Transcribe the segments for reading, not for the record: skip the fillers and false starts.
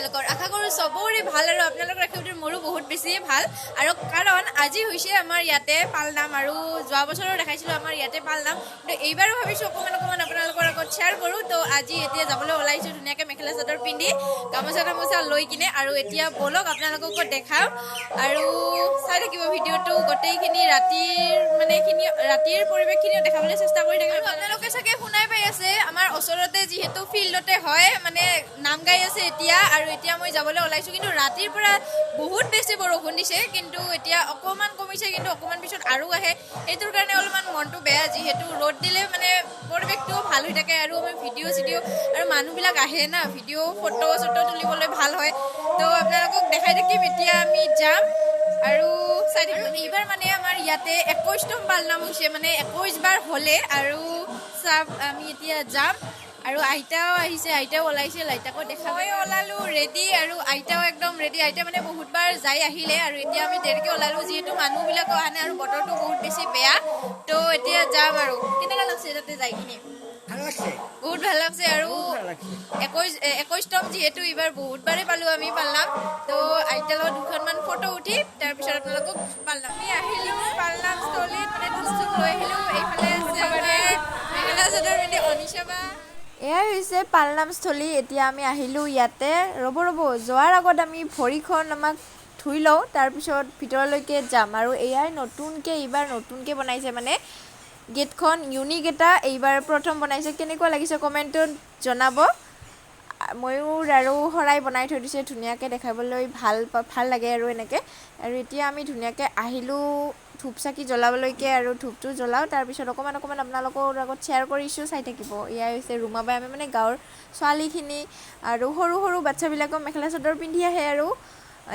আপোনালোকৰ? আশা কৰোঁ চবৰে ভাল আৰু আপোনালোকৰ আশীৰ্বাদত মোৰো বহুত বেছিয়ে ভাল। আৰু কাৰণ আজি হৈছে আমাৰ ইয়াতে পালনাম, আৰু যোৱা বছৰো দেখাইছিলোঁ আমাৰ ইয়াতে পালনাম, কিন্তু এইবাৰো ভাবিছোঁ অকণমান অকণমান আপোনালোকৰ আগত শ্বেয়াৰ কৰোঁ। তো আজি এতিয়া যাবলৈ ওলাইছোঁ ধুনীয়াকৈ মেখেলা চাদৰ পিন্ধি, গামোচা তামোচা লৈ কিনে। আৰু এতিয়া ব'লক আপোনালোককো দেখাওঁ আৰু চাই থাকিব ভিডিঅ'টো গোটেইখিনি। ৰাতিৰ মানে এইখিনি ৰাতিৰ পৰিৱেশখিনিও দেখাবলৈ চেষ্টা কৰি থাকিম। আপোনালোকে চাগে শুনাই পাই আছে, আমাৰ ওচৰতে যিহেতু ফিল্ডতে হয়, মানে নাম গাই আছে এতিয়া। আৰু এতিয়া মই যাবলৈ ওলাইছোঁ, কিন্তু ৰাতিৰ পৰা বহুত বেছি বৰষুণ দিছে, কিন্তু এতিয়া অকণমান কমিছে, কিন্তু অকণমান পিছত আৰু আহে। সেইটোৰ কাৰণে অলপমান মনটো বেয়া, যিহেতু ৰ'দ দিলে মানে পৰিৱেশটোও ভাল হৈ থাকে আৰু আমি ভিডিঅ' চিডিঅ' আৰু মানুহবিলাক আহে না, ভিডিঅ' ফটো চটো তুলিবলৈ ভাল হয়। তো আপোনালোকক দেখাই থাকিম। এতিয়া আমি যাম আৰু চাই থাকিম। এইবাৰ মানে আমাৰ ইয়াতে 21তম পালনাম হৈছে, মানে 21 বাৰ হ'লে। আৰু চাব আমি এতিয়া যাম আৰু আইতাও আহিছে, আইতাও ওলাইছিল, আইতাকো দেখা। মই ওলালোঁ ৰেডি আৰু আইতাও একদম ৰেডি। আইতা মানে বহুতবাৰ যাই আহিলে আৰু এতিয়া আমি দেৰিকৈ ওলালোঁ, যিহেতু মানুহবিলাকো অহা নাই আৰু বতৰটো বহুত বেছি বেয়া। তো এতিয়া যাম। আৰু কেনেকুৱা লাগছে তাতে যাই কিনে? বহুত ভাল লাগছে। আৰু 21তম যিহেতু এইবাৰ বহুতবাৰেই পালোঁ আমি পালনাম। তো আইতাৰ লগত দুখনমান ফটো উঠি তাৰপিছত আপোনালোকক পালনাম। আমি আহিলোঁ পালনাম স্থলীত, মানে ধূপ চুপ লৈ আহিলোঁ। এইফালে আছে আমাৰ মেখেলা চাদৰ পিন্ধি অনিশা বা। এয়াই হৈছে পালনামস্থলী। এতিয়া আমি আহিলোঁ ইয়াতে। ৰ'ব ৰ'ব, যোৱাৰ আগত আমি ভৰিখন আমাক ধুই লওঁ, তাৰপিছত ভিতৰলৈকে যাম। আৰু এয়াই নতুনকৈ এইবাৰ নতুনকৈ বনাইছে, মানে গেটখন ইউনিক এটা এইবাৰ প্ৰথম বনাইছে। কেনেকুৱা লাগিছে কমেণ্টত জনাব। ময়ূৰ আৰু শৰাই বনাই থৈ দিছে ধুনীয়াকৈ, দেখাবলৈ ভাল ভাল লাগে আৰু এনেকৈ। আৰু এতিয়া আমি ধুনীয়াকৈ আহিলোঁ ধূপ চাকি জ্বলাবলৈকে, আৰু ধূপটো জ্বলাওঁ, তাৰপিছত অকণমান অকণমান আপোনালোকৰ আগত শ্বেয়াৰ কৰিছোঁ, চাই থাকিব। এয়াই হৈছে ৰুমাবাই। আমি মানে গাঁৱৰ ছোৱালীখিনি আৰু সৰু সৰু বাচ্ছাবিলাকেও মেখেলা চাদৰ পিন্ধি আহে আৰু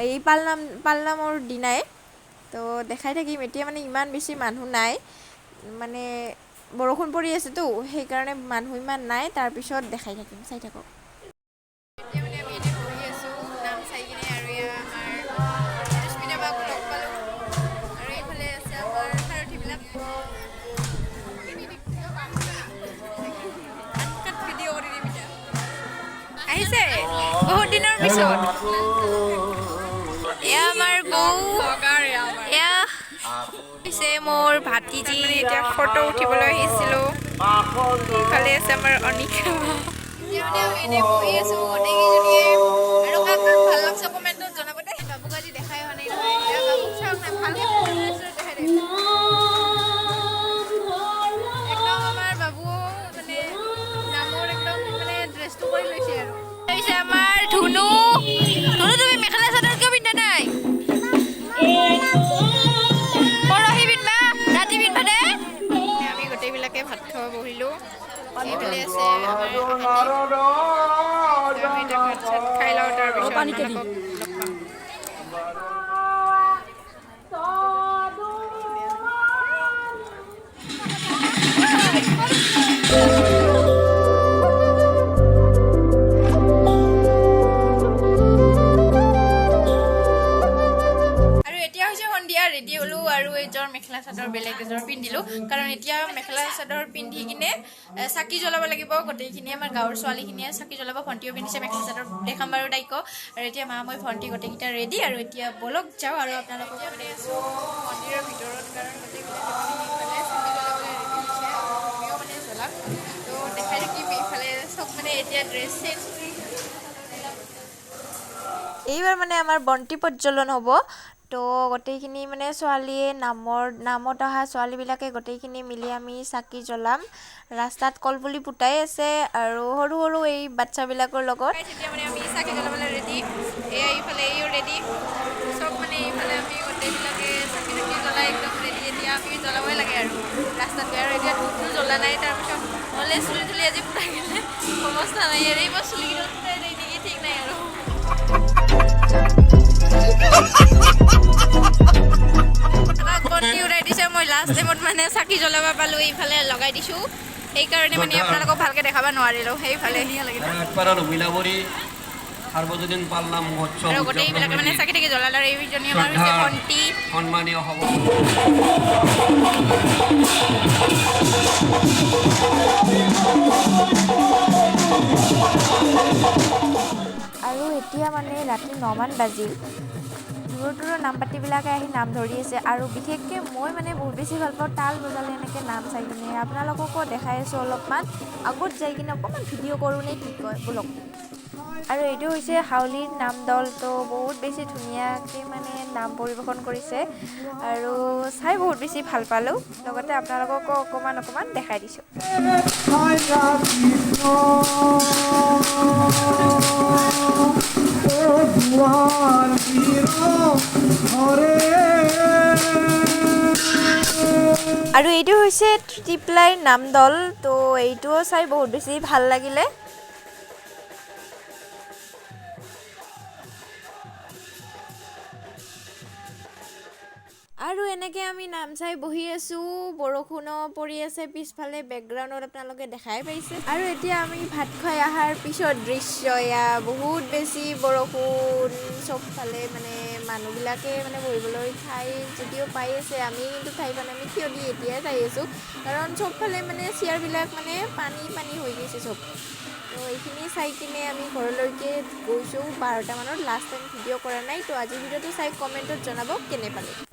এই পালনামৰ দিনাই। তো দেখাই থাকিম। এতিয়া মানে ইমান বেছি মানুহ নাই, মানে বৰষুণ পৰি আছেতো, সেইকাৰণে মানুহ ইমান নাই। তাৰপিছত দেখাই থাকিম, চাই থাকক। এতিয়া মানে আমি এতিয়া বহি আছোঁ নাম চাই কিনে। আৰু এয়া আমাৰ সুস্মিতা বাকো লগ পালোঁ। আৰু এইফালে আছে আমাৰ সাৰথিবিলাক। আনকাট ভিডিঅ' কৰি দিম এতিয়া। আহিছে বহুত দিনৰ পিছত। এয়া আমাৰ বৌ, এয়া হৈছে মোৰ ভাতিজী। এতিয়া ফটো উঠিবলৈ আহিছিলোঁ। ইফালে আছে আমাৰ অনিকা। এতিয়া মানে আমি এনেই বহি আছোঁ গোটেইকেইজনীয়ে। আৰু কাক কাক ভাল লাগছে কমেণ্টত জনাব দেই। বাবুক আজি দেখাই হোৱা নাই নহয়। এতিয়া বাবুক চাওক না, ভালকে দেখাই দে। একদম আমাৰ বাবু মানে নামৰ একদম মানে ড্ৰেছটো কৰি লৈছে। আৰু হৈছে আমাৰ ধুনু। ধুনু, তুমি মেখেলা চাদৰ কিয় পিন্ধা নাই? পৰহি পিন্ধবা, ৰাতি পিন্ধবা দে। আমি গোটেইবিলাকে ভাত খাব বহিলোঁ। এইফালে আছে আমাৰ। আমি এতিয়া ভাত চাত খাই লওঁ, তাৰপিছত আপোনালোকক লগ পাম। আৰু এতিয়া হৈছে সন্ধিয়া, ৰেডি হ'লোঁ আৰু এযোৰ মেখেলা চাদৰ বেলেগ এযোৰ পিন্ধিলোঁ, কাৰণ এতিয়া মেখেলা চাদৰ পিন্ধি কিনে চাকি জ্বলাব লাগিব। গোটেইখিনি আমাৰ গাঁৱৰ ছোৱালীখিনিয়ে চাকি জ্বলাব। ভণ্টিও পিন্ধিছে মেখেলা চাদৰ, দেখাম বাৰু তাইকো। আৰু এতিয়া মা, মই, ভণ্টি গোটেইকেইটা ৰেডি আৰু এতিয়া ব'লক যাওঁ। আৰু আপোনালোকক মানে আছোঁ মন্দিৰৰ ভিতৰত, কাৰণ গোটেইবিলাকে মানে সেইফালে চাকি জ্বলাবলৈ ৰেডি হৈছে আৰু আমিও মানে জ্বলাম। তো দেখাই থাকিম। এইফালে চব মানে এতিয়া ড্ৰেছ চেঞ্জ কৰি এইবাৰ মানে আমাৰ বন্তি প্ৰজ্বলন হ'ব। তো গোটেইখিনি মানে ছোৱালীয়ে নামত অহা ছোৱালীবিলাকে গোটেইখিনি মিলি আমি চাকি জ্বলাম। ৰাস্তাত কলপুলি পুতাই আছে আৰু সৰু সৰু এই বাচ্ছাবিলাকৰ লগত। এতিয়া মানে আমি চাকি জ্বলাবলৈ ৰেডি। এয়া এইফালে এইও ৰেডি, চব মানে এইফালে আমি গোটেইবিলাকে চাকি চাকি জ্বলাই একদম ৰেডি। এতিয়া আমি জ্বলাবই লাগে আৰু ৰাস্তাত গৈ। আৰু এতিয়া ধূপটো জ্বলা নাই, তাৰপিছত নহ'লে চুলি তুলি আজি পুতাই গ'লে অৱস্থা নাই। আৰু এইবাৰ চুলিকেইডাল পুতাই নাই নেকি ঠিক নাই। আৰু আমাক বন্তি উৰাই দিছে। মই লাষ্ট টাইমত মানে চাকি জ্বলাব পালোঁ, এইফালে লগাই দিছোঁ, সেইকাৰণে মানে আপোনালোকক ভালকৈ দেখাব নোৱাৰিলোঁ। সেইফালে ৰবিলাবৰী সাৰ্বজনীন পালনাম মহোৎসৱ আৰু গোটেইবিলাকে মানে চাকি থাকি জ্বলালে। আৰু এইজনী আমাৰ হৈছে ভণ্টি। সন্মানীয় সভা আৰু এতিয়া মানে ৰাতি 9মান বাজিল। দূৰৰ দূৰৰ নামপাতিবিলাকে আহি নাম ধৰি আছে। আৰু বিশেষকৈ মই মানে বহুত বেছি ভাল পাওঁ তাল বজালে এনেকৈ নাম চাই কিনে। আপোনালোককো দেখাই আছোঁ অলপমান আগত যাই কিনে অকণমান ভিডিঅ' কৰোঁ নে কি কয় ব'লক। আৰু এইটো হৈছে হাউলীৰ নাম দল। তো বহুত বেছি ধুনীয়াকৈ মানে নাম পৰিৱেশন কৰিছে আৰু চাই বহুত বেছি ভাল পালোঁ। লগতে আপোনালোককো অকণমান অকণমান দেখাই দিছোঁ। আৰু এইটো হৈছে ত্ৰিপ্লাইৰ নাম দল। তো এইটোও চাই বহুত বেছি ভাল লাগিলে। আৰু এনেকৈ আমি নাম চাই বহি আছোঁ, বৰষুণো পৰি আছে পিছফালে বেকগ্ৰাউণ্ডত আপোনালোকে দেখাই পাইছে। আৰু এতিয়া আমি ভাত খাই অহাৰ পিছত দৃশ্য, এয়া বহুত বেছি বৰষুণ, চবফালে মানে মানুহবিলাকে মানে বহিবলৈ ঠাই যদিও পাই আছে, আমি কিন্তু ঠাই পোৱা নাই। আমি থিয় দি এতিয়াই চাই আছোঁ, কাৰণ চবফালে মানে চেয়াৰবিলাক মানে পানী পানী হৈ গৈছে চব। তো এইখিনি চাই কিনে আমি ঘৰলৈকে গৈছোঁ 12টামানত। লাষ্ট টাইম ভিডিঅ' কৰা নাই। তো আজিৰ ভিডিঅ'টো চাই কমেণ্টত জনাব কেনে পালে।